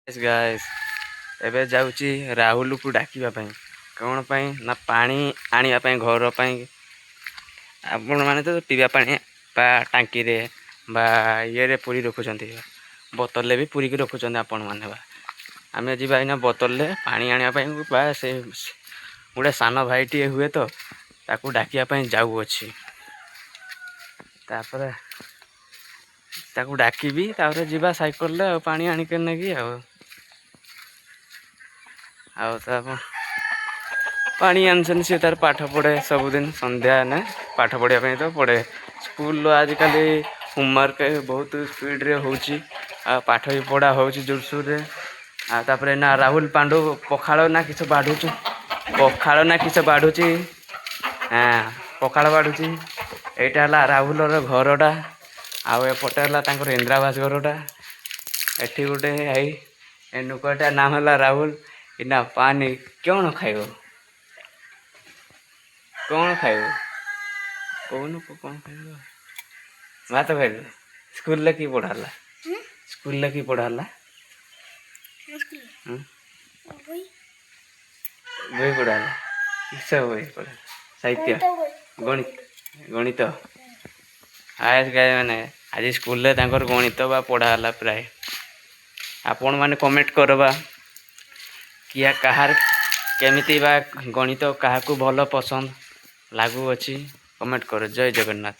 Guys, ଏବେ ଯାଉଛି ରାହୁଲକୁ ଡାକିବା ପାଇଁ। କ'ଣ ପାଇଁ ନା ପାଣି ଆଣିବା ପାଇଁ ଘର ପାଇଁ। ଆପଣମାନେ ତ ପିଇବା ପାଣି ବା ଟାଙ୍କିରେ ବା ଇଏରେ ପୁରି ରଖୁଛନ୍ତି, ବୋତଲରେ ବି ପୁରିକି ରଖୁଛନ୍ତି ଆପଣମାନେ। ବା ଆମେ ଯିବା ଏଇନା ବୋତଲରେ ପାଣି ଆଣିବା ପାଇଁ ବା ସେ ଗୋଟେ ସାନ ଭାଇଟିଏ ହୁଏ ତ, ତାକୁ ଡାକିବା ପାଇଁ ଯାଉଅଛି। ତାପରେ ତାକୁ ଡାକିବି, ତାପରେ ଯିବା ସାଇକେଲରେ ଆଉ ପାଣି ଆଣିକି ନେଇକି ଆଉ ଆଉ ତା ପାଣି ଆଣିଛନ୍ତି। ସେ ତାର ପାଠ ପଢ଼େ ସବୁଦିନ ସନ୍ଧ୍ୟା ହେଲେ, ପାଠ ପଢ଼ିବା ପାଇଁ ତ ପଢ଼େ। ସ୍କୁଲର ଆଜିକାଲି ହୋମୱାର୍କ ବହୁତ ସ୍ପିଡ଼ରେ ହେଉଛି ଆଉ ପାଠ ବି ପଢ଼ା ହେଉଛି ଜୋରସୋରରେ। ଆଉ ତାପରେ ନା ରାହୁଲ ପାଣ୍ଡୁ ପଖାଳ ନା କିସ ବାଢ଼ୁଛୁ? ପଖାଳ ନା କିସ ବାଢ଼ୁଛି? ହଁ, ପଖାଳ ବାଢ଼ୁଛି। ଏଇଟା ହେଲା ରାହୁଲର ଘରଟା ଆଉ ଏପଟେ ହେଲା ତାଙ୍କର ଇନ୍ଦିରାବାସ ଘରଟା। ଏଠି ଗୋଟେ ଏଇ ଏ ଲୋକଟା ନାମ ହେଲା ରାହୁଲ। ଏଇନା ପାନି କ'ଣ ଖାଇବ? କ'ଣ ଖାଇବ କହୁନୁ? କ'ଣ ଖାଇବ? ଭାତ ଖାଇଲୁ? ସ୍କୁଲରେ କି ପଢ଼ା ହେଲା? ସ୍କୁଲରେ କି ପଢ଼ା ହେଲା? ହୁଁ? ବହି। ବହି ପଢ଼ା ହେଲା? କିସ ବହି ପଢ଼ା? ସାହିତ୍ୟ? ଗଣିତ? ଗଣିତ। ଆଜ ମାନେ ଆଜି ସ୍କୁଲରେ ତାଙ୍କର ଗଣିତ ବା ପଢ଼ା ହେଲା ପ୍ରାୟ। ଆପଣମାନେ କମେଣ୍ଟ କରବା କିଆ କାହାର କେମିତି ବା ଗଣିତ କାହାକୁ ଭଲ ପସନ୍ଦ ଲାଗୁଅଛି, କମେଣ୍ଟ କର। ଜୟ ଜଗନ୍ନାଥ।